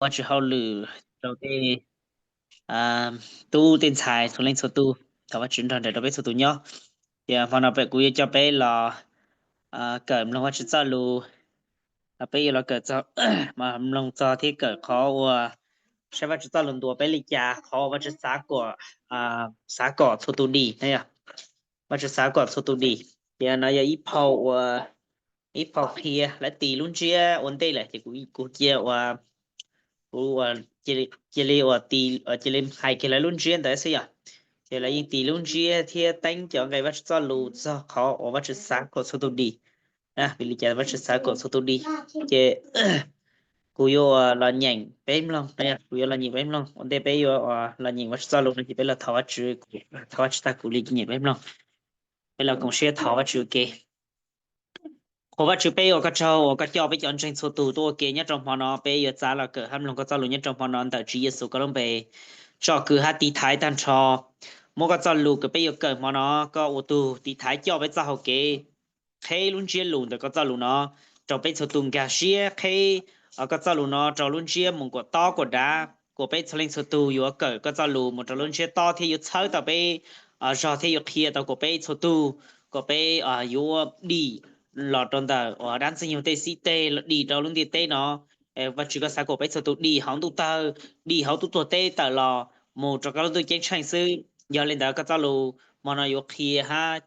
Vajtswv hauj lwm rau tej tub tej ntxhais txhua leej txhua tus, thov Vajtswv nrog nraim rau peb txhua tus nyob. Ces hmo no peb kuv yuav coj peb los kawm mloog Vajtswv txoj lus. Peb yuav los kawm txog, mloog txog thiab kawm qhov uas saib Vajtswv txoj lus ntuas peb li cas, qhov uas Vajtswv xav kom, xav kom txhua tus dim na yog. Vajtswv xav kom txhua tus dim. Ces no yog ib phau ua, ib phau qhia lawv tis lub ntsiab ua ntej lawm ces kuv cia ua, kuv cia li ua, cia li hais kiag lawv lub ntsiab ntawd xwb yom. Ces lawv yeej tis lub ntsiab thiab teeb cov nqe Vajtswv txoj lus txog qhov uas Vajtswv xav kom txhua tus dim. Vim li cas Vajtswv xav kom txhua tus dim? Ces kuv yuav los nyeem peb mloog, kuv yuav los nyeem peb mloog ua ntej peb yuav los nyeem Vajtswv txoj lus no ces peb los thov Vajtswv, thov Vajtswv tag kuv li nyeem peb mloog. Peb los koom siab thov Vajtswv ua ke. Qhuas Vajtswv, peb ua koj tsaug uas koj coj peb cov ntseeg txhua tus tuaj ua ke nyob rau hmo no. Peb yuav txav los kawm hab mloog koj txoj lus nyob rau hmo no ntawm Tswv Yexus koj lub npe tsom kwm hab tiv thaiv tag nrho. Muab koj txoj lus kws peb yuav kawm hmo no, koj ua tug tiv thaiv coj peb txoj hau kev qheb lub ntsiab lus ntawm koj txoj lus no rau peb txhua tus nkag siab qheb koj txoj lus no rau lub ntsiab mus kuam tob kuam dav, kuas peb txhua leej txhua tus yuav kawm koj txoj lus mus rau lub ntsiab tob thiab yuav txhawb tau peb zog thiab yuav qhia tau kuas peb txhua tus, kuas peb yuav dim los rau ntawm uas dab ntxwg nyoog tej xib teg los dim rau lub ntiaj teb no. Vajtswv, koj xav kuas peb txhua tus dim hauv ntuj tawg, dim hauv tub tuag teb tawm los mus rau koj lub ntuj ceeb tsheej xwb. Yog li ntawd koj txoj lus hmo no yuav qhia hab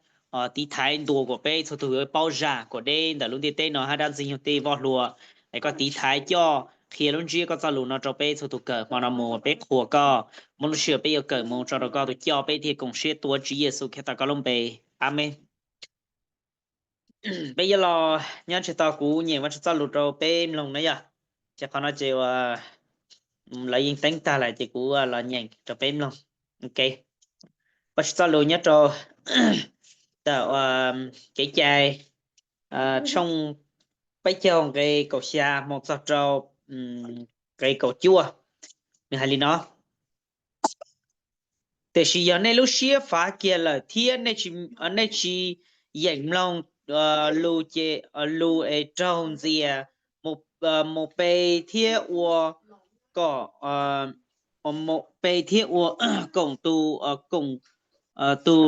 tiv thaiv ntuas kuas peb txhua tus yuav paub zam kuas deb ntawm lub ntiaj teb no hab dab ntxwg nyoog tej voj hlua. Es koj tiv thaiv coj qhia lub ntsiab koj txoj lus no rau peb txhua tus kawm hmo no mus, peb qhuas koj, muab lub sij hawm peb yuav kawm mus tso rau koj tus coj peb thiaj koom siab tuav Tswv Yexus Khetos koj lub npe. Amees. Peb yuav los nyob ntseg tos kuv nyeem Vajtswv txoj lus rau peb mloog na yog. Ces qhov no ces ua, lawv yeej teeb tag lawm ces kuv los nyeem rau peb mloog. Ok, Vajtswv txoj lus nyob rau ntawm Kev cai tshooj peb caug nqe kaum xya mus txog rau nqe kaum cuaj, nws hais li no: Tiam sis yog nej lub siab fav kiag lawm thiab nej tsis yeem mloog lus es raug ntxias mus pe thiab ua kom, pe thiab ua koom tus, koom tus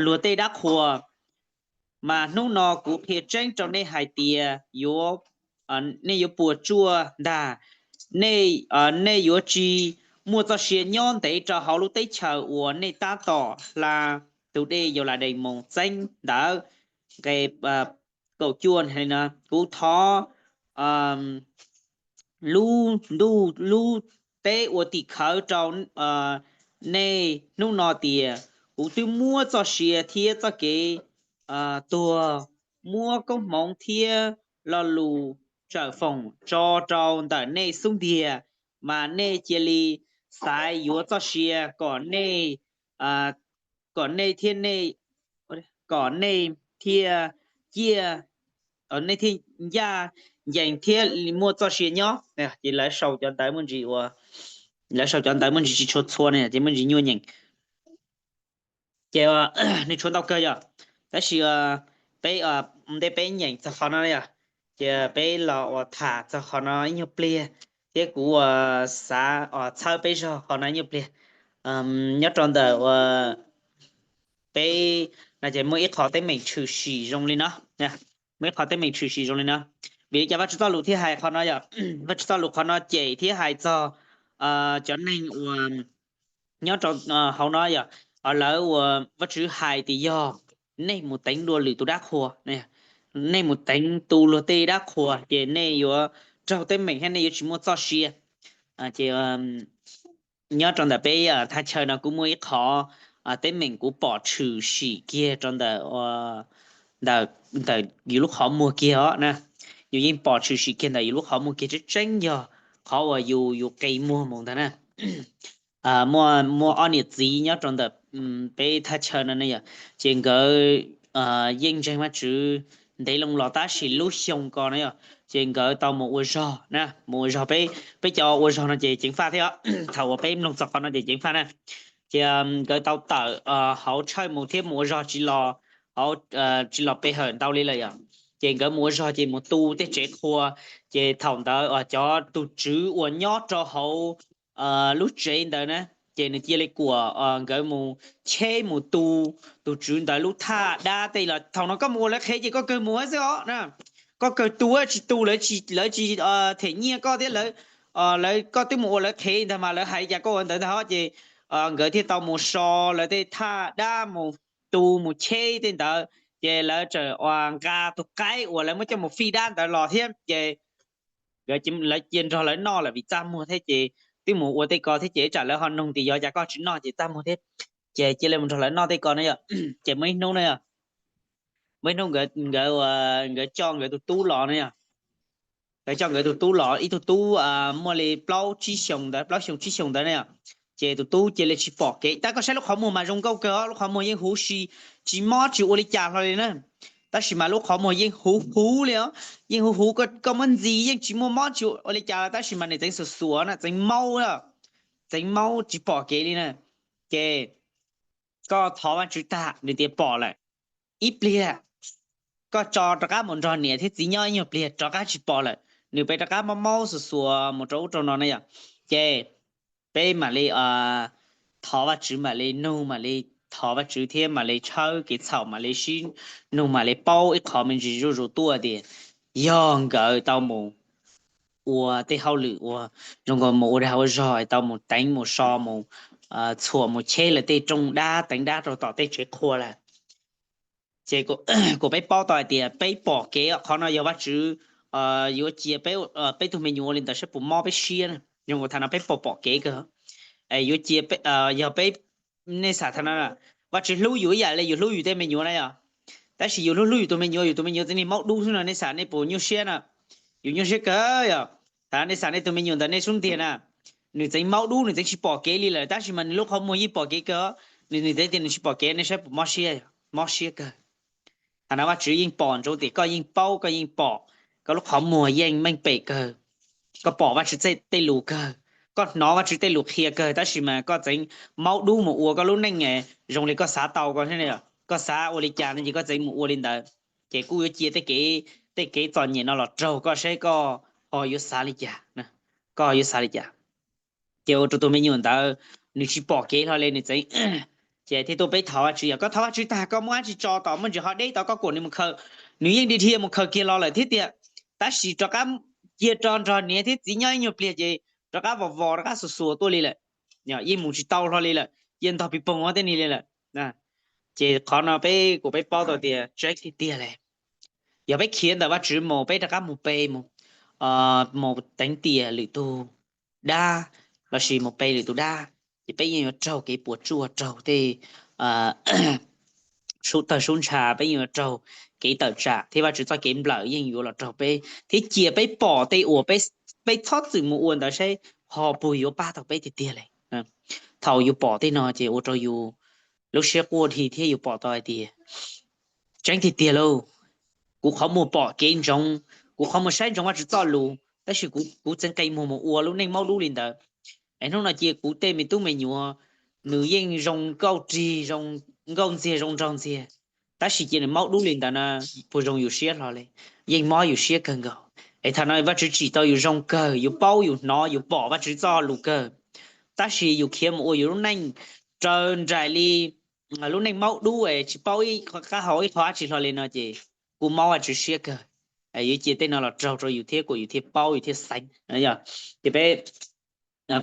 luag tej dab qhuas, mas hnub no kuv qhia tseeb rau nej hais tias yuav, nej yuav puas tsuaj ntag. Nej, nej yuav tsis muaj txoj sia nyob ntev rau hauv lub teb chaws uas nej tab tom hla tus dej Yauladees mus txeeb ntawd. Nqe kaum cuaj, kuv thov lub ntuj lub teb ua tim khawv rau nej hnub no tias kuv twb muab txoj sia thiab txoj kev tuag, muab koob hmoov thiab lo lus tsawm foom tso rau ntawm nej xub ntiag, mas nej cia li xaiv yuav txoj sia kom nej, kom nej thiaj, kom nej thiaj ciaj, nej thiaj ncaj ncees thiab muaj txoj sia nyob. Ces lawv sau cov ntawv muaj ntsis ua, lawv sau cov ntawv muaj ntsis tsis tshua txhua ne ces muaj ntsis nyuaj nyeem. Ces nws tshuav ntau kawg yom, tab sis peb, ntej peb nyeem txog qhov no yom, ces peb los ua tham txog qhov no ib nyuag pliag, thiab kuv ua xav txhawb peb zog qhov no ib nyuag pliag. Nyob rau ntawm ua peb no ces muaj ib qho teeb meem tshwm sim zoo li no, muaj ib qho teeb meem tshwm sim zoo li no. Vim li cas Vajtswv txoj lus thiaj hais qhov no yom? Vajtswv txoj lus qhov no cem thiab hais txog cov neeg uas nyob rau hauv no yom, lawv uas Vajtswv hais tias yog nej mus teev dua lwm tus dab qhuas, nej mus teev tu luag tej dab qhuas ces nej yuav raug teeb meem thiab nej yuav tsis muaj txoj sia. Ces nyob rau ntawm peb thaj chaw no kuj muaj ib qho teeb meem kuv pom tshwm sim kiag rau ntawm, ntawm yus lub qhov muag kiag os na. Yus yeej pom tshwm sim kiag ntawm yus lub qhov muag kiag, tseeb tseeb yog qhov uas yus, yus qe muag mus ntag na. Muaj, muaj ob niam txiv nyob rau ntawm peb thaj chaw no ne yom, ces nkawd yeej ntseeg Vajtswv ntev loo los tab sis lub xyoo ko na yom, ces nkawd tau mus ua zog na, mus ua zog. Peb, peb cov ua zog no ces ceev faj thiab, thaum uas peb mloog txog qhov no ces ceev faj na. Ces nkawd tau tawm hauv tshawj mus thiab mus ua zog tsis los, hauv, tsis los pe hawm ntau li lawm yom. Ces nkawd mus ua zog ces mus tu tej tsev qhua. Ces thaum ntawd cov tus tswv uas nyob rau hauv lub tsev ntawd na, ces nws cia li kuam nkawd mus cheb mus tu tus tswv ntawd lub thaj dab tej los. Thaum no koj mus ua lawv qhev ces koj kawg mus xwb os na. Koj kawg tu, tsis tu lawv tsis them nyiaj koj thiab, lawv, koj twb mus ua lawv qhev ntag mas lawv hais li cas koj ua ntawd ntag os. Ces nkawd thiaj tau mus so lawv tej thaj dab mus tu mus cheb tej ntawd, ces lawv txawm ua nqa tus qaib uas lawv muab coj mus fij dab ntawd los thiab. Ces lawv cia nrog lawv noj lawm vim txaj muag thiab ces twb mus ua tej ko thiab ces ib tsam lawv ho nug tias yog cas koj tsis noj ces txaj muag thiab. Ces cia li mus nrog lawv noj tej ko na yom. Ces muaj ib hnub na yom, muaj ib hnub nkawd, nkawd coj nkawd tus tub los na yom. Nkawd coj nkawd tus tub los, ib tug tub muaj li plaub tsib xyoos ntawd, plaub xyoo tsib xyoos ntawd na yom. Ces tus tub cia li tsis pom kev. Tab koj saib lub qhov muag mas zoo nkauj kawg, lub qhov muag yeej huv si, tsis mob tsis ua li cas hlo li na. Tab sis mas lub qhov muag yeej huv huv li os, yeej huv huv, koj muab ntxiv yeej tsis muaj mob tsis ua li cas, tab sis mas nws txeev xuas xuas na, txeev maub, txeev maub tsis pom kev li na. Ces koj thov Vajtswv tag nws tias pom lawm. Ib pliag koj tso rov qab mus nrog niam thiab txiv nyob ib nyuag pliag rov qab tsis pom lawm, nws peb rov qab maub maub xuas xuas mus rau ub rau no na yom. Ces peb mam li thov Vajtswv, mam li nug, mam li thov Vajtswv thiab mam li tshawb kev txhaum, mam li sib nug, mam li paub ib qho me ntsis zuj zus tuaj tias yog nkawd tau mus ua tej hauj lwm uas zoo nkaus mus ua dag ua zog, tau mus teev mus so, mus txhuam mus cheb lawv tej rooj dab teev dab rau tom tej tsev qhua lawm. Ces kuv peb paub tau hais tias peb pom kev, qhov no yog Vajtswv yuav cia peb tug me nyuam ua li ntawd saib puas mob peb siab na. Zoo nkaus thaum no peb pom pom kev kawg. Yuav cia, yog peb, nej xav thaum no, Vajtswv hlub yus ib yam li yus hlub yus tej me nyuam na yom. Tab sis yus hlub hlub yus tus me nyuam, yus tus me nyuam txawm niag maub dub xwb no, nej xav nej puas nyuaj siab na? Yus nyuaj siab kawg yom. Thaum nej xav nej tus me nyuam ntawm nej xub ntiag na, nws txeev maub dub, nws txeev tsis pom kev li lawm, tab sis mas nws lub qhov muag yeej pom kev kawg. Nws txeev tias nws tsis pom kev, nej saib puas mob siab, mob siab kawg. Thaum no Vajtswv yeej pom ntsoov tias koj yeej paub, koj yeej pom, koj lub qhov muag yeej meej pem kawg. Koj pom Vajtswv tej lus kawg, koj hnov Vajtswv tej lus qhia kawg, tab sis mas koj txeev maub dub mus ua koj lub neej zoo li koj xav tau ko, koj xav ua li cas no ces koj txeev mus ua li ntawd. Ces kuj yuav cia tej kev, tej kev txom nyem no los raug koj saib koj ho yuav xav li cas, koj ho yuav xav li cas. Ces ua rau tus me nyuam ntawd nws tsis pom kev hlo li, nws txeev, ces thiaj tuaj peb thov Vajtswv, yog koj thov Vajtswv tag koj muab dab tsi tso tom muaj ntsis ho deb tod koj kuam nws mus khaws, nws yeej dhia dhia mus khaws kiag los lawm thiab tiag. Tab sis rov qab cia rau nrog niam thiab txiv nyob ib nyuag pliag ces rov qab vos vos rov qab xuas xuas tuaj li lawm, yeej mus tsis tau hlo li lawm, cia ntog pis poog ua tej ni li lawm. Ces qhov no peb kuv peb paub tau tias tseeb tiag tiag li. Yog peb khiav ntawm Vajtswv mus, peb rov qab mus pe, mus teev tiam lwm tus dab, lossis mus pe lwm tus dab, ces peb yeej yuav raug kev puas tsuaj, raug tej sub tawg sub ntsha, peb yeej yuav raug kev tawm tsam thiab Vajtswv txoj kev nplawm yeej yuav los raug peb thiab cia peb pom tej uas peb txhob txwm mus ua ntawd saib ho puas yuav pab tau peb tiag tiag li. Thaum yus pom tej no ces ua rau yus lub siab quaj dhi thiab yus pom tau hais tias tseeb tiag tiag lauj, kuv qhov muag pom kev ntsoov, kuv qhov muag saib ntsoov Vajtswv txoj lus, tab sis kuv txeev qe muag mus ua lub neej maub dub li ntawd. Es hnub no cia kuv tej me tub me nyuam nws yeej zoo nkauj rig, zoo nkauj ntxiag, zoo nraug ntxiag, tab sis cia nws maub dub li ntawd na, puas zoo yus siab hlo li? Yeej mob yus siab kawg nkaus. Es thaum no Vajtswv tsim tau yus zoo kawg, yus paub yus hnov yus pom Vajtswv txoj lus kawg, tab sis yus khiav mus ua yus lub neej raws nraim li lub neej maub dub es tsis paub ib qho qab hau ib qho dab tsi hlo li no ces kuj mob Vajtswv siab kawg. Yuav cia tej no los raug rau yus thiab kuam yus thiaj paub yus thiaj xeev. Ces peb,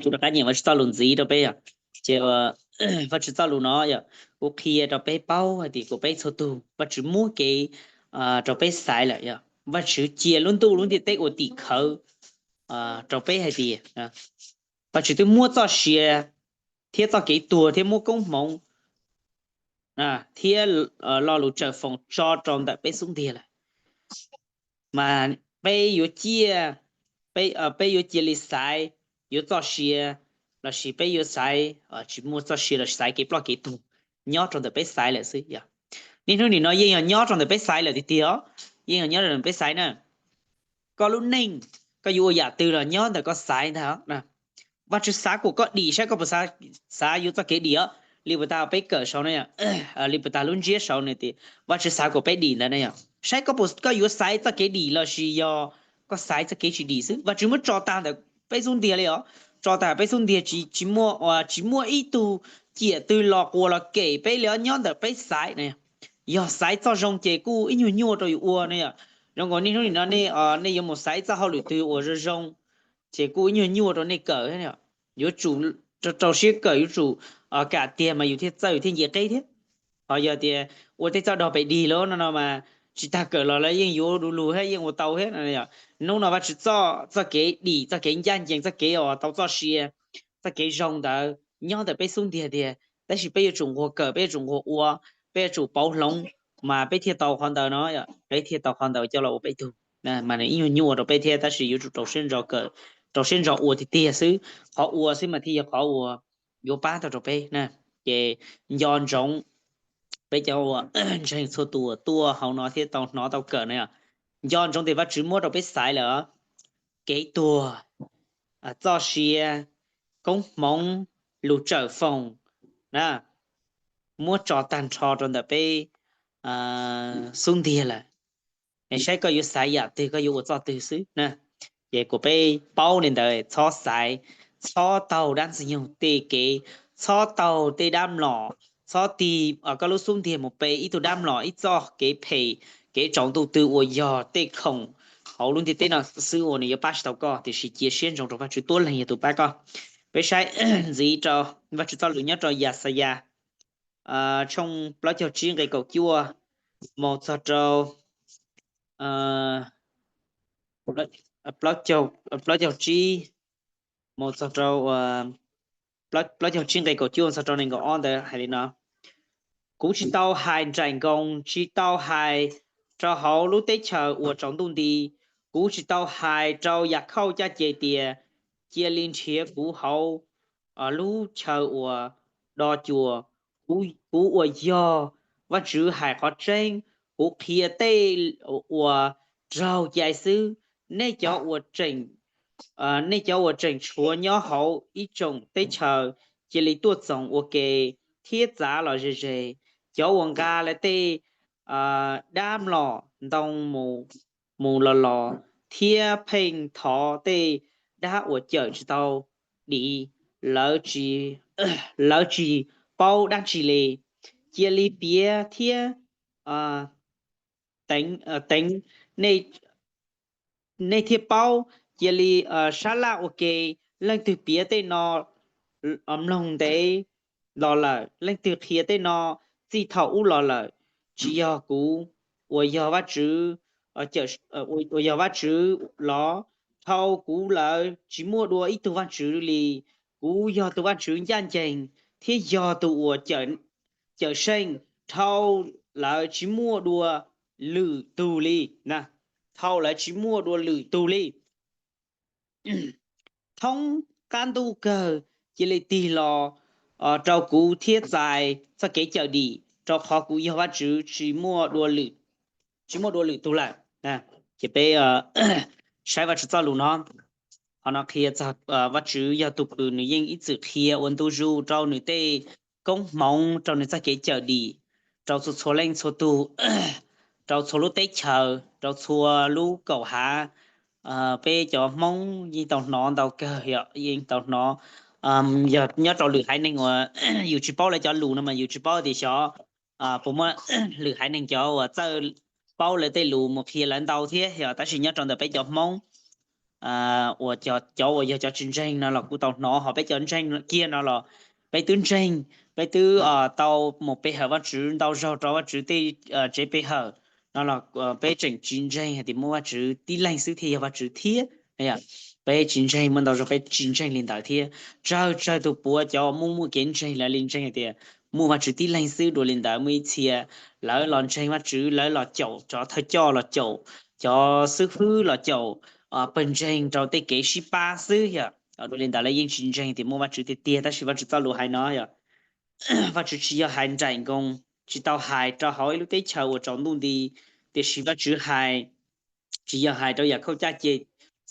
kuv rov qab nyeem Vajtswv txoj lus ntxiv rau peb yom. Ces Vajtswv txoj lus no yom, kuv qhia rau peb paub hais tias kuv peb txhua tug Vajtswv muab kev rau peb xaiv lawm yom. Vajtswv cia lub ntuj lub ntiaj teb ua tim khawv rau peb hais tias Vajtswv twb muab txoj sia thiab txoj kev tuag thiab muab koob hmoov thiab lo lus tsawm foom tso rau ntawm peb xub ntiag lawm. Mas peb yuav cia, peb yuav cia li xaiv yuav txoj sia lossis peb yuav xaiv tsis muaj txoj sia lossis xaiv kev ploj kev tuag nyob rau ntawm peb xaiv lawm xwb yom. Niaj hnub nim no yeej yog nyob rau ntawm peb xaiv lawm tiag tiag os, yeej yog nyob rau ntawm peb xaiv na. Koj lub neej, koj yuav ua yam twg los nyob ntawm koj xaiv ntag. Vajtswv xav kom koj dim saib koj puas xav yuav txoj kev dim os. Li puas tas peb kawm saud ne, li puas tas lub ntsiab saud nws tias Vajtswv xav kom peb dim ntawd ne yom. Saib koj puas, koj yuav xaiv txoj kev dim los sis yog koj xaiv txoj kev tsis dim xwb. Vajtswv muab tso tag ntawm peb xub ntiag li os, tso tag peb xub ntiag, tsis, tsis muaj, tsis muaj ib tug ciam twg los quas los kem peb li os, nyob ntawm peb xaiv. Yog xaiv txoj zoo ces kuj ib nyuag nyuaj rau yus ua ne yom. Zoo nkaus niaj hnub nim no nej, nej yuav mus xaiv txoj hauj lwm twg uas zoo zoo, ces kuj ib nyuag nyuaj rau nej kawm. Yuav tsum rau siab kawm, yuav tsum kam tiag mas yus thiaj txawj thiaj nce qeb thiab. Ho yog tias ua tej txoj dag pem dig lawm no no mas tsis tas kawm los lawv yeej yuav du lug thiab yeej ua tau thiab. Hnub no Vajtswv txoj, txoj kev dim, txoj kev ncaj ncees, txoj kev uas tau txoj sia, txoj kev zoo ntawd nyob ntawm peb xub ntiag tiag, tab sis peb yuav tsum nquag kawm, peb yuav tsum nquag ua, peb yuav tsum pauv hloov, mas peb thiaj tau qhov ntawd no, peb thiaj tau qhov ntawd coj los ua peb tug. Mas nws ib nyuag nyuaj rau peb thiab, tab sis yuav tsum rau siab ntso kawm, rau siab ntso ua tiag tiag xwb. Qhov ua xwb mas thiaj yog qhov uas yuav pab tau rau peb na. Ces nco ntsoov peb cov uas ntseeg txhua tus tuaj hauv no thiab tau hnov tau kawm na, nco ntsoov tias Vajtswv muab rau peb xaiv lawm kev tuag, txoj sia, koob hmoov, lus tsawm foom na, muab tso tag nrho rau ntawm peb xub ntiag lawm. Es saib koj yuav xaiv yam twg, koj yuav ua txoj twg xwb na. Ces kuas peb paub li ntawd, txhob xaiv, txhob taug dab ntxwg nyoog tej kev, txhob taug tej dab mlom, txhob tig koj lub xub ntiag mus pe ib tug dab mlom, ib txoj kev phem, kev tsaus ntuj twg uas yog tej khoom hauv lub ntiaj teb no xwb uas nws yuav pab tsis tau koj, tiam sis cia siab ntsoov rau Vajtswv tuab leeg yog tus pab koj. Peb saib ntxiv rau Vajtswv txoj lus nyob rau Yaxayas tshooj plaub caug tsib nqe kaum cuaj mus txog rau plaub caug tsib, mus txog rau plaub caug tsib nqe kaum cuaj txog rau nees nkaum ob ntawd hais li no: Kuv tsis tau hais nraim nkoos, tsis tau hais rau hauv lub teb chaws uas tsaus ntuj nti. Kuv tsis tau hais rau Yakhauj caj ces tias, cia li nrhiav kuv hauv lub chaw uas do cuag. Kuv uas yog Vajtswv hais qhov tseeb, kuv qhia tej uas raug cai xwb. Nej cov uas tseem, nej cov uas tseem tshuav nyob hauv ib tsoom teb chaws, cia li tuaj txoos ua ke thiab txav los ze ze. Cov uas nqa lawv tej dab mlom ntoo mus los los thiab pheej thov tej dab uas cawm tsis tau dim, lawv tsis paub dab tsi li. Cia li piav thiab teev, nej thiaj paub. Cia li sab laj ua ke. Leej twg piav tej no mloog ntev los lawm? Leej twg qhia tej no txij thaum ub los lawm? Tsis yog kuv uas yog Vajtswv, uas yog Vajtswv los? Dhau kuv lawm tsis muaj dua ib tug vaj tswv li. Kuv yog tus Vajtswv ncaj ncees thiab yog tus uas cawm seej. Dhau lawv tsis muaj dua lwm tug li. Dhau lawv tsis muaj dua lwm tug li. Thoob qab ntuj kawg, cia li tig los rau kuv thiab txais txoj kev cawm dim, rau qhov kuv yog Vajtswv, tsis muaj dua lwm, tsis muaj dua lwm tug lawm. Ces peb saib Vajtswv txoj lus no, qhov no qhia txog Vajtswv yog tus kws nws yeej ib txwm qhia ua ntu zus rau nws tej koob hmoov, rau nws txoj kev cawm dim, rau txhua txhua leej txhua tug, rau txhua lub teb chaws, rau txhua lub kaum hav. Peb cov Hmoob yeej tau hnov ntau kawg, yeej tau hnov. Yog nyob rau lwm haiv neeg uas yus tsis paub lawv cov lus no mas yus tsis paub tias xyov puas muaj lwm haiv neeg cov uas txawj paub lawv tej lus mus qhia lawv ntau thiab yog, tab sis nyob rau ntawm peb cov Hmoob uas cov uas yog cov tsis ntseeg no los kuj tau hnov, ho peb cov ntseeg kiag no los peb twb ntseeg, peb twb tau mus pe hawm Vajtswv ntau zaug rau Vajtswv tej tsev pe hawm no los peb tseem tsis ntseeg hais tias muaj Vajtswv tib leeg xwb thiaj yog Vajtswv thiab. Peb tsis ntseeg, muaj ntau zaug peb tsis ntseeg li ntawd thiab. Tsawg tsawg tus puav cov uas muaj muaj kev ntseeg lawv li ntseeg hais tias muaj Vajtswv tib leeg xwb. Dua li ntawd muaj ib txhia lawv los ntseeg Vajtswv, lawv los caum cov thawj coj, los caum cov xib hwb, los caum pawg ntseeg rau tej kev sib pab xwb yom. Dua li ntawd lawv yeej tsis ntseeg tias muaj Vajtswv tiag tiag, tab sis Vajtswv txoj lus hais no yog Vajtswv tsis yog hais nraim nkoos, tsis tau hais rau hauv ib lub teb chaws uas tsaus ntuj nti, tiam sis Vajtswv hais, tsis yog hais rau Yakhauj caj ces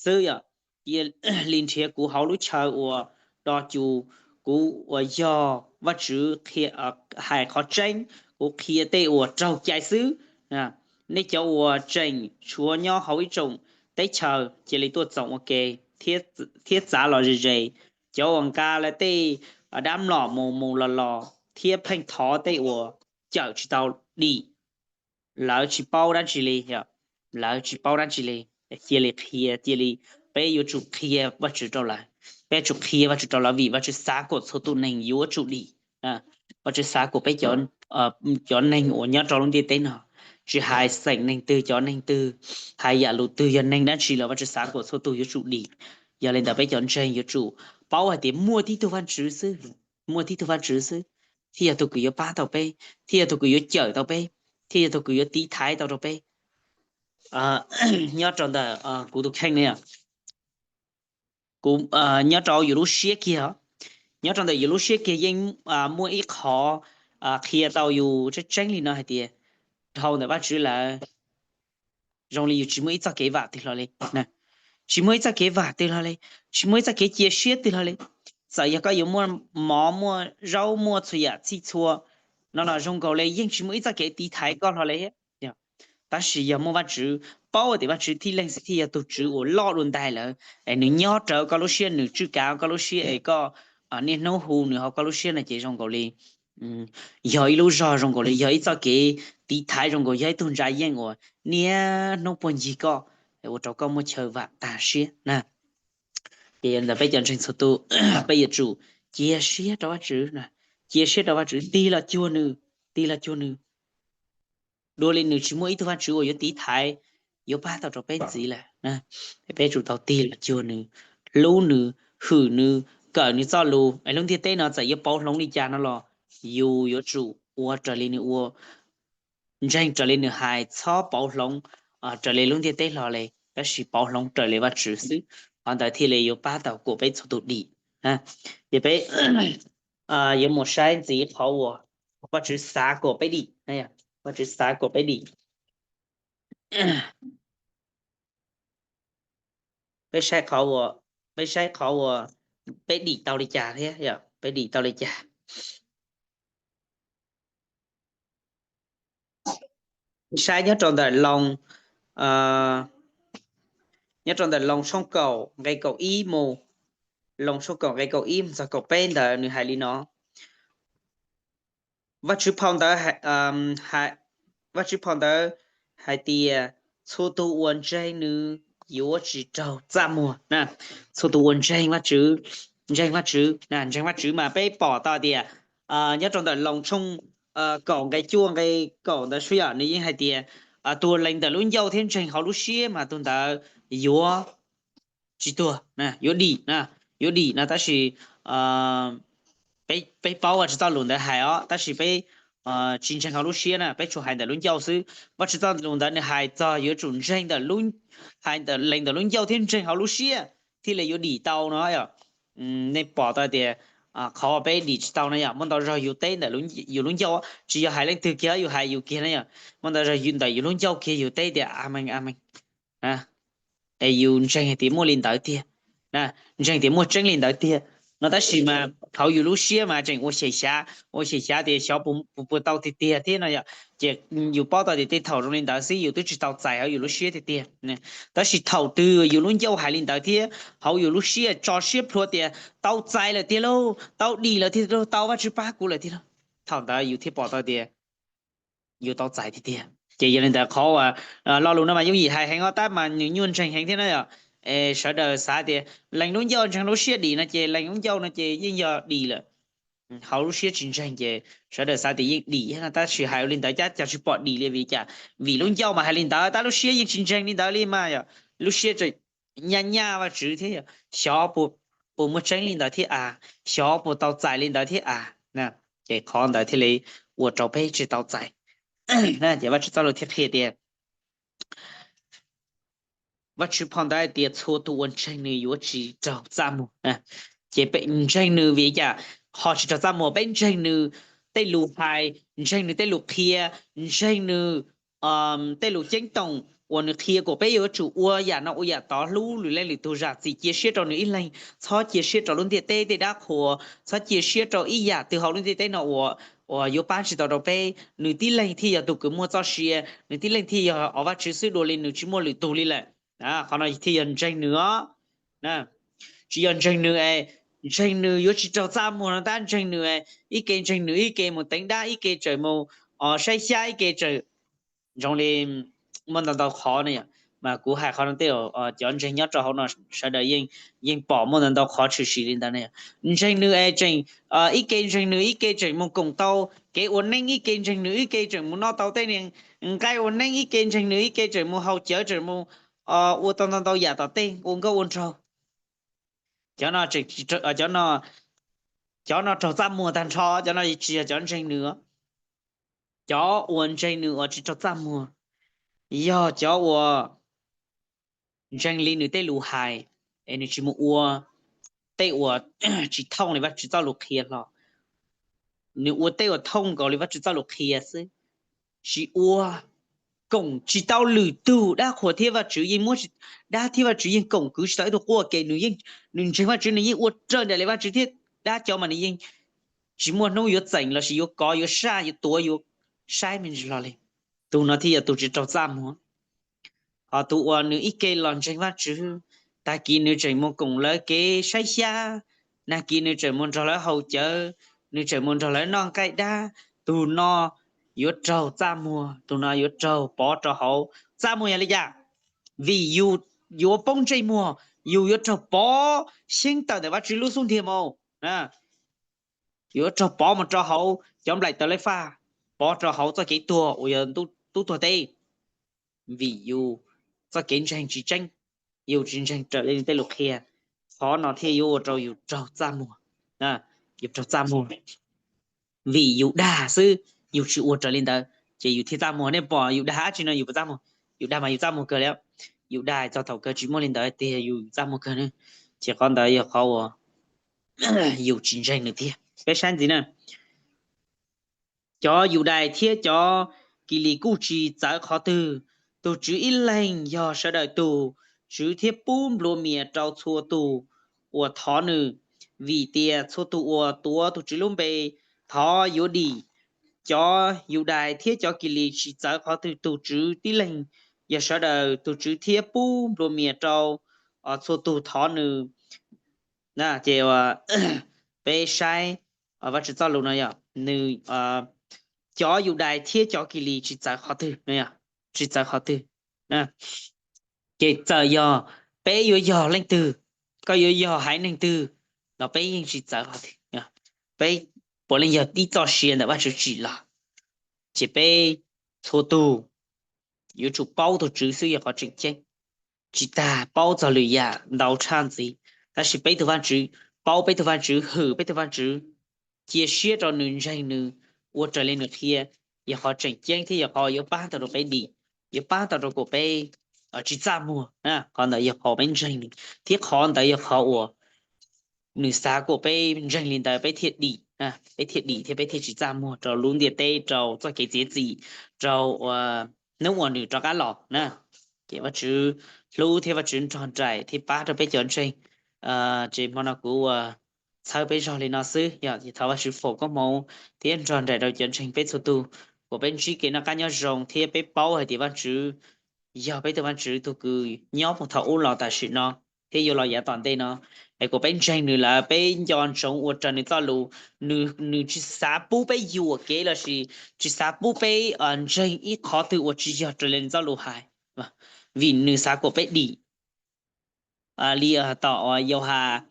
xwb yom, cia li nrhiav kuv hauv lub chaw uas do cuag. Kuv uas yog Vajtswv hais qhov tseeb, kuv qhia tej uas raug cai xwb. nej cov uas tseem tshuav nyob hauv ib tsoom teb chaws cia li tuaj txoom ua ke thiab txav los ze ze. Cov uas nqa lawv tej dab mlom mus mus los los thiab pheej thov tej uas cawm tsis tau dim, lawv tsis paub dab tsi li, lawv tsis paub dab tsi li. Cia li qhia, cia li, peb yuav tsum qhia Vajtswv rau lawv, peb yuav tsum qhia Vajtswv rau lawv vim Vajtswv xav kom txhua tus neeg yuav tsum dim. Vajtswv xav kom peb cov neeg uas nyob rau lub ntiaj teb no, tsis hais xeem neeg twg cov neeg twg, hais yam lus twg yog neeg dab tsi los Vajtswv xav kom txhua tus yuav tsum dim. Yog li ntawd peb cov ntseeg yuav tsum paub hais tias muaj tib tug Vajtswv xwb, muaj tib tug Vajtswv xwb thiaj yog tus kws yuav pab tau peb, thiaj yog tus kws yuav cawm tau peb, thiaj yog tus kws yuav tiv thaiv tau rau peb. Nyob rau ntawm kuv tus kheej ne, kuv nyob rau yus lub siab kiag, nyob rau ntawm yus lub siab kiag yeej muaj ib qhov qhia tau yus tseeb tseeb li no hais tias dhau ntawm Vajtswv lawm zoo li yus tsis muaj ib txoj kev vam twg hlo li, tsis muaj ib txoj kev vam twg hlo li, tsis muaj ib txoj kev cia siab twg hlo li. Txawm yog koj yuav muaj mov muaj zaub muaj txhua yam txhij txhua no los zoo nkaus li yeej tsis muaj ib txoj kev tiv thaiv koj hlo li. Tab sis yog muaj Vajtswv, paub tias Vajtswv tib leeg xwb thiaj yog tus Tswv uas loj dua ntais lawm, es nws nyob rawv koj lub siab, nws tswj kav koj lub siab es koj niaj hnub hu nws hauv koj lub siab no ces zoo nkaus li yog ib lub zog, zoo nkaus li yog ib txoj kev tiv thaiv, zoo nkaus yog ib tug ntsa yeej uas niaj hnub puag ncig koj, ua rau koj muaj chaw vam tag siab na. Ces ntawm peb cov ntseeg txhua tus, peb yuav tsum cia siab rau Vajtswv, cia siab rau Vajtswv, tig los cuag nws, tig los cuag nws. Dua li nws tsis muaj ib tug Vajtswv uas yuav tiv thaiv, yuav pab tau rau peb ntxiv lawm. Peb tsum tau tig los cuag nws, hlub nws, hwm nws, kawm nws txoj lus. Es lub ntiaj teb no txawm yuav pauv hloov li cas no los yus yuav tsum ua raws li nws ua, ntseeg raws li nws hais, txhob pauv hloov raws li lub ntiaj teb hlo li, tab sis pauv hloov raws li Vajtswv xwb. Qhov ntawd thiaj li yuav pab tau kom peb txhua tus dim. Ces peb yuav mus saib ntxiv qhov uas Vajtswv xav kom peb dim, Vajtswv xav kom peb dim. Peb saib qhov uas, peb saib qhov uas peb dim tau li cas thiab, peb dim tau li cas. Saib nyob rau ntawm Loos, nyob rau ntawm Loos tshooj kaum nqe kaum ib mus, Loos tshooj kaum nqe kaum ib mus txog kaum peb ntawd nws hais li no. Vajtswv phau ntawd, Vajtswv phau ntawd hais tias txhua tus uas ntseeg nws yuav tsis raug txaj muag. Txhua tus uas ntseeg Vajtswv, ntseeg Vajtswv, ntseeg Vajtswv mas peb pom tau tias nyob rau ntawm Loos tshooj kaum nqe cuaj nqe kaum ntawd xwb yom, nws yeej hais tias tus uas lees ntawm lub ncauj thiab ntseeg hauv lub siab mas tus ntawd yuav tsis tuag, yuav dim, yuav dim no. Tab sis peb paub Vajtswv txoj lus ntawd hais os, tab sis peb tsis ntseeg hauv lub siab na, peb tsuas hais ntawm lub ncauj xwb. Vajtswv txoj lus ntawd nws hais txog yuav tsum ntseeg, hais ntawm, lees ntawm lub ncauj thiab ntseeg hauv lub siab thiaj li yuav dim tau no yom. Nej pom tau tias qhov peb dim tsis tau na yom, muaj ntau zog yus teb ntawm yus lub ncauj, tsis yog hais leej twg kiag, yus hais yus kiag na yom, muaj ntau zog ntawm yus lub ncauj kiag yus teb tias a mees, a mees, es yus ntseeg tias muaj li ntawd tiag, ntseeg tias muaj tseeb li ntawd tiag no, tab sis mas hauv yus lub siab mas tseem ua xyem xyav, ua xyem xyav tias xyov puas tau tiag tiag thiab no yom. Ces yus paub tau tias tej thaum zoo li ntawd xwb yus twb tsis tau txais hauv yus lub siab tiag tiag. Tab sis thaum twg yus lub ncauj hais li ntawd thiab hauv yus lub siab tso siab plhuav tias tau txais lawm tiag lauj, tau dim lawm tiag lauj, tau Vajtswv pab kuv lawm tiag lauj, thaum ntawd yus thiaj pom tau tias yus tau txais tiag tiag. Ces yog li ntawd qhov uas lo lus no mas yooj yim hais heev os, tab mas nws nyuaj ntseeg heev thiab na yom. Es sawv daws xav tias lees lub ncauj ntseeg lub siab dim no ces lees lub ncauj no ces yeej yog dim lawm. Hauv lub siab tsis ntseeg ces sawv daws xav tias yeej dim no, tab sis hais ua li ntawd cas tsis pom dim li, vim cas? Vim lub ncauj mas hais li ntawd tab lub siab yeej tsis ntseeg li ntawd li mas yom. Lub siab tseem nyaj nyaj Vajtswv thiab yom, xyov puas muaj tseeb li ntawd thiab a, xyov puas tau txais li ntawd thiab a. Ces qhov ntawd thiaj li ua rau peb tsis tau txais. Ces Vajtswv txoj lus thiaj qhia tias, Vajtswv phau ntawd hais tias txhua tus uas ntseeg nws yuav tsis raug txaj muag. Ces peb ntseeg nws vim cas ho tsis raug txaj muag? Peb ntseeg nws tej lus hais, ntseeg nws tej lus qhia, ntseeg nws tej lus ceeb toom uas nws qhia kom peb yuav tsum ua yam no ua yam tod, hlub lwm leej lwm tug, zam txim, cia siab rau nws ib leeg, txhob cia siab rau lub ntiaj teb tej dab qhuas, txhob cia siab rau ib yam twg hauv lub ntiaj teb no uas uas yuav pab tsis tau rau peb, nws tib leeg thiaj yog tus kws muaj txoj sia, nws tib leeg thiaj yog os Vajtswv xwb, dua li nws tsis muaj lwm tug li lawm. Qhov no thiaj yog ntseeg nws os. Tsis yog ntseeg nws es, ntseeg nws yuav tsis raug txaj muag no tab ntseeg nws es ib ke ntseeg nws ib ke mus teev dab ib ke tseem mus os saib xyab ib ke tseem zoo li muaj ntau ntau qhov ne yom. Mas kuv hais qhov no tej cov ntseeg nyob rau hauv no sawv daws yeej pom muaj ntau ntau qhov tshwm sim li ntawd ne yom. Ntseeg nws es tseem ib ke ntseeg nws ib ke tseem mus koom tau kev ua neeb ib ke ntseeg nws ib ke tseem mus noj tau tej niag nqaij ua neeb ib ke ntseeg nws ib ke tseem mus haus cawv tseem mus ua tau ntau ntau yam tom tej ua nkauj ua nraug. Cov no, cov no raug txaj muag tag nrho, cov no tsis yog cov ntseeg nws. Cov uas ntseeg nws uas tsis raug txaj muag yog cov uas ntseeg li nws tej lus hais es nws tsis mus ua tej uas tsis thooj li Vajtswv txoj lus qhia hlo. Nws ua tej uas thooj nkaus li Vajtswv txoj lus qhia xwb, tsis ua, koom tsis tau lwm tug dab qhuas thiab Vajtswv yeej muab, dab thiab Vajtswv yeej koom kwv tsis tau ib tug quaj ke. Nws yeej, nws ntseeg Vajtswv nws yeej ua raws nraim li Vajtswv thiab dab cov mas nws yeej tsis muaj hnub yuav txeem lossis yuav kov yuav saj yuav tuav yuav saib me ntsis hlo li. Tus no thiaj yog tus tsis raug txaj muag. Ho tus uas nws ib ke los ntseeg Vajtswv, tag kis nws tseem mus koom lawv kev saib xyab, nag kis nws tseem mus nrog lawv haus cawv, nws tseem mus nrog lawv noj nqaij dab, tus no yuav raug txaj muag, tus no yuav raug pov rau hauv. Txaj muag yog li cas? Vim yus yuav poob ntsej muag, yus yuav raug pov xyeeb tawm ntawm Vajtswv lub xub ntiag mus. Yuav raug pov mus rau hauv cov nplaim taws laj faj, pov rau hauv txoj kev tuag uas yog tub tuag teb. Vim yus txoj kev ntseeg tsis tseeb, yus tsis ntseeg raws li tej lus qhia, qhov no thiaj yuav ua rau yus raug txaj muag, yus raug txaj muag. Vim yus dag xwb, yus tsis ua raws li ntawd ces yus thiaj txaj muag. Nej pom yus dag dab tsi no yus puas txaj muag? Yus dag mas yus txaj muag kawg li. Yus dag txog thaum kawg tsis muaj li ntawd tiag yus txaj muag kawg ne. Ces qhov ntawd yog qhov uas yus tsis ntseeg nws tiag. Peb saib ntxiv na. Cov Yudais thiab cov Kilis kuj tsis txawv qhov twg. Tus Tswv ib leeg yog sawv daws tus Tswv thiab pub nplua mias rau txhua tus uas thov nws, vim tias txhua tus uas tuav tus Tswv lub npe thov yuav dim. Cov Yudais thiab cov Kilis tsis txawv qhov twg. Tus Tswv tib leeg yog sawv daws tus Tswv thiab pub nplua mias rau txhua tus thov nws. Ces peb saib Vajtswv txoj lus no yog nws, cov Yudais thiab cov Kilis tsis txawv qhov twg, tsis txawv qhov twg. Ces txawm yog peb yuav yog leej twg, koj yuav yog haiv neeg twg los peb yeej tsis txawv qhov twg. Peb puav leej yog tib txoj sia ntawm Vajtswv tsim los, ces peb txhua tus yuav tsum paub tus Tswv xwb yog qhov tseem ceeb. Tsis tas paub txog lwm yam ntau tshaj ntxiv, tab sis peb tug Vajtswv, paub peb tug Vajtswv, hwm peb tug Vajtswv, cia siab rau nws, ntseeg nws, ua raws li nws qhia, yog qhov tseem ceeb thiab yog qhov yuav pab tau rau peb dim, yuav pab tau rau kom peb tsis txaj muag. Qhov ntawd yog qhov peb ntseeg nws, thiab qhov ntawd yog qhov uas nws xav kom peb ntseeg li ntawd peb thiaj dim, peb thiaj dim thiab peb thiaj tsis txaj muag rau lub ntiaj teb, rau txoj kev txiav txim, rau hnub uas nws rov qab los na. Ces Vajtswv hlub thiab Vajtswv nrog nraim thiab pab rau peb cov ntseeg. Ces hmo no kuv ua txhawb peb zog li no xwb, yog thov Vajtswv foom koob hmoov thiab nrog nraim rau cov ntseeg peb txhua tus, kom peb ntsib kev noj qab nyob zoo thiab peb paub hais tias Vajtswv yog peb tug Vajtswv tug kws nyob puag thaum ub los tam sim no thiab yuav los yav tom ntej no. Es kom peb ntseeg nws lawm peb nco ntsoov ua raws nws txoj lus. Nws tsis xav pub peb yuam kev lossis tsis xav pub peb ntseeg ib qhov twg uas tsis yog raws li nws txoj lus hais, vim nws xav kom peb dim. Li tom uas Yauhas,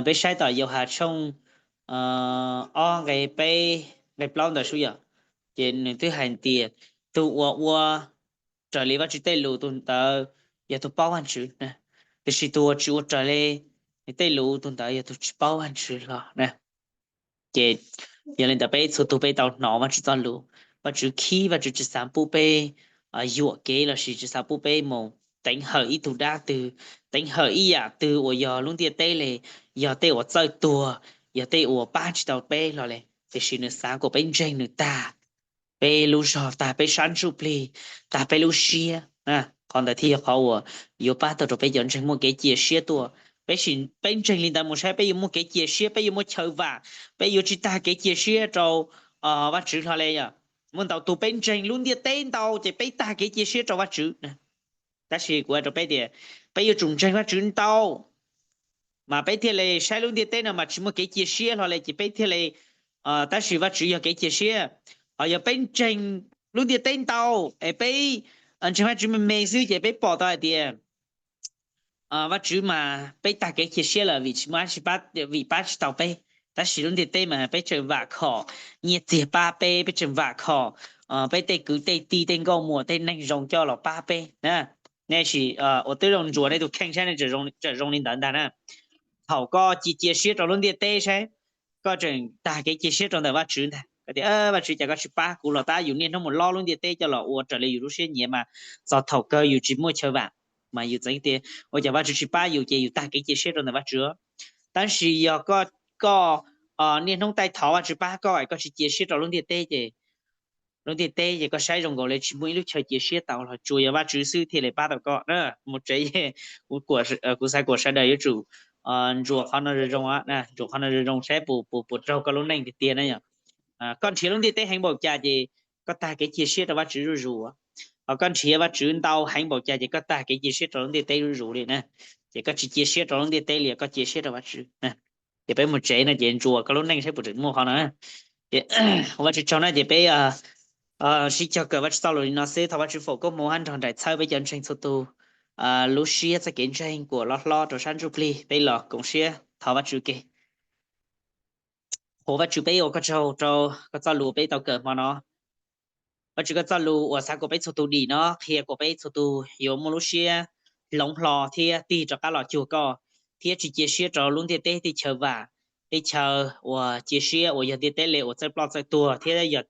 peb saib tom Yauhas tshooj ob nqe peb, nqe plaub ntawd sub yom, ces nws twb hais tias tus uas ua raws li Vajtswv tej lus tus ntawd yog tus paub Vajtswv, tiam sis tus uas tsis ua raws li tej lus tus ntawd yog tus tsis paub Vajtswv hlo na. Ces yog li ntawd peb txhua tus peb tau hnov Vajtswv txoj lus, Vajtswv khib, Vajtswv tsis xav pub peb yuam kev lossis tsis xav pub peb mus teev hawm ib tug dab twg, teev hawm ib yam twg uas yog lub ntiaj teb li, yog tej uas txawj tuag, yog tej uas pab tsis tau peb hlo li, tiam sis nws xav kom peb ntseeg nws tag peb lub zog, tag peb sab ntsuj plig, tag peb lub siab. Qhov ntawd thiaj yog qhov uas yuav pab tau rau peb cov ntseeg muaj kev cia siab tuaj. Peb sim, peb ntseeg li ntawd mus saib peb yuav muaj kev cia siab, peb yuav muaj chaw vam, peb yuav tsis tag kev cia siab rau Vajtswv hlo li yog. Muaj ntau tug peb ntseeg lub ntiaj teb ntau ces peb tag kev cia siab rau Vajtswv. Tab sis kuv hais rau peb tias peb yuav tsum ntseeg Vajtswv ntau, mas peb thiaj li saib lub ntiaj teb no mas tsis muaj kev cia siab hlo li ces peb thiaj li, tab sis Vajtswv yog kev cia siab. Ho yog peb ntseeg lub ntiaj teb ntau es peb ntseeg Vajtswv me me xwb ces peb pom tau hais tias Vajtswv mas peb tag kev cia siab lawm vim tsis muaj dab tsi, vim pab tsis tau peb. Tab sis lub ntiaj teb mas peb tseem vam khom, nyiaj txiag pab peb, peb tseem vam khom peb tej kwv tej tij, tej nkauj muam, tej neeg zoo coj los pab peb na. Nej sim ua twb zoo ntsuas nej tus kheej saib nej tseem zoo li ntawd ntag na. Thaum koj cia cia siab rau lub ntiaj teb saib, koj tseem tag kev cia siab rau ntawm Vajtswv ntag. Koj tias, Vajtswv, cas koj tsis pab kuv los tab, yus niaj hnub mus lob lub ntiaj teb coj los ua raws li yus lub siab nyiam mas txog thaum kawg yus tsis muaj chaw vam. Mas yus txeev tias ua cas Vajtswv tsis pab yus ces yus tag kev cia siab rau ntawm Vajtswv. Tab sis yog koj niaj hnub taij thov Vajtswv pab koj es koj tsis cia siab rau lub ntiaj teb ces lub ntiaj teb ces koj saib zoo nkaus li tsis muaj ib lub chaw cia siab tau los tsuas yog Vajtswv xwb thiaj li pab tau koj. Mus tsev, kuv xav kom sawv daws yuav tsum ntsuas qhov no zoo zoo, ntsuas qhov no zoo zoo saib puas puas raug koj lub neej tiag tiag na yom. Koj nrhiav lub ntiaj teb heev npaum cas ces koj tag kev cia siab rau Vajtswv zuj zus. Ho koj nrhiav Vajtswv ntau heev npaum cas ces koj tag kev cia siab rau lub ntiaj teb zuj zus li na. Ces koj tsis cia siab rau lub ntiaj teb li, koj cia siab rau Vajtswv. Ces peb mus tsev no ces ntsuas koj lub neej saib puas tseem muaj qhov no. Ua Vajtswv tsaug na ces peb sib cog kawm Vajtswv txoj lus li no xwb. Thov Vajtswv foom koob hmoov hab nrog nraim txhawb peb cov ntseeg txhua tus lub siab txoj kev ntseeg kuas loj hlob rau sab ntsuj plig. Peb los koom siab thov Vajtswv ke. Qhuas Vajtswv, peb ua koj tsaug rau koj txoj lus peb tau kawm hmo no. Vajtswv, koj txoj lus uas xav kom peb txhua tus dim no qhia kom peb txhua tus yuav muaj lub siab hloov hlo thiab tig rov qab los cuag koj, thiab tsis cia siab rau lub ntiaj teb tej chaw vam, tej chaw uas cia siab uas yog ntiaj teb li uas txawj ploj txawj tuag thiab yog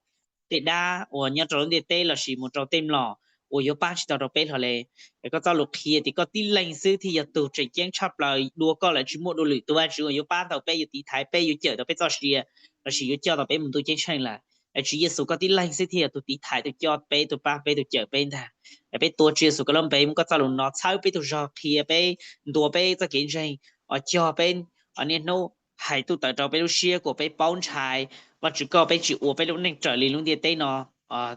tej dab uas nyob rau lub ntiaj teb lossis mus rau tej mlom uas yuav pab tsis tau rau peb hlo li. Es koj txoj lus qhia tias koj tib leeg xwb thiaj yog tus tseem ceeb tshaj plaws, dua koj lawm tsis muaj dua lwm tus Vajtswv uas yuav pab tau peb, yuav tiv thaiv peb, yuav cawm tau peb txoj sia lossis yuav coj tau peb mus ntuj ceeb tsheej lawm. Es Tswv Yexus koj tib leeg xwb thiaj yog tus tiv thaiv, tus coj peb, tus pab peb, tus cawm peb ntag. Es peb tuav Tswv Yexus koj lub npe muab koj txoj lus no txhawb peb tug zog, qhia peb, ntuas peb txoj kev ntseeg, os cog peb, os niaj hnub hais tuaj tawm rau peb lub siab kom peb paub ntshai Vajtswv koj, peb tsis ua peb lub neej raws li lub ntiaj teb no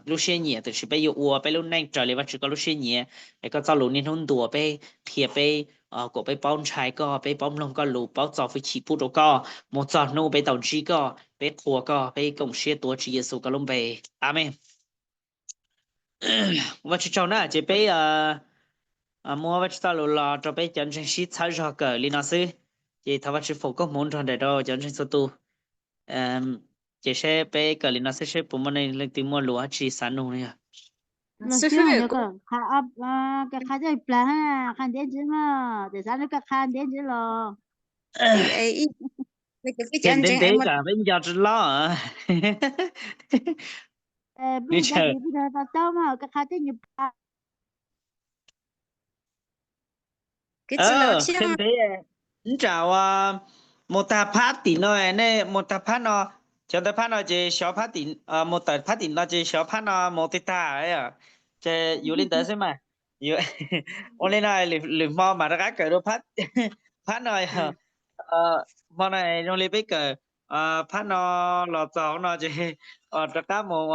lub siab nyiam, tiam sis peb yuav ua peb lub neej raws li Vajtswv koj lub siab nyiam. Es koj txoj lus niaj hnub ntuas peb, qhia peb, kom peb paub ntshai koj, peb paub mloog koj lus, paub txo hwj chim pub rau koj, mus txog hnub peb tau ntsib koj, peb qhuas koj, peb koom siab tuav Tswv Yexus koj lub npe. Amees. Ua Vajtswv tsaug na, ces peb muab Vajtswv txoj lus los rau peb cov ntseeg sib txhawb zog kawm li no xwb. Ces thov Vajtswv foom koob hmoov nrog nraim rau cov ntseeg txhua tus. Ces saib peb kawm li no xwb saib puas muaj neeg leej twg muaj lus dab tsi xav nug no yog. Qha coj plag, qha ntiab ntsis mas, ces xav nug koj qha ntiab ntsis los. Ntev ntev kom peb nco tsis loj. Peb tau tau mas koj qha tej nyuag plag. Ntev ntev, ntsam uas mus tag phab tim no, nej mus tag phab no, xyov ntawd phab no ces xyov phab tim, mus tawm phab tim no ces xyov phab no mus tag tag. Ces yuav li ntawd xwb mas. Ua li no lwm hmo mam rov qab kawm dua phab no. Hmo no zoo li peb kawm phab no los txog hauv no ces rov qab mus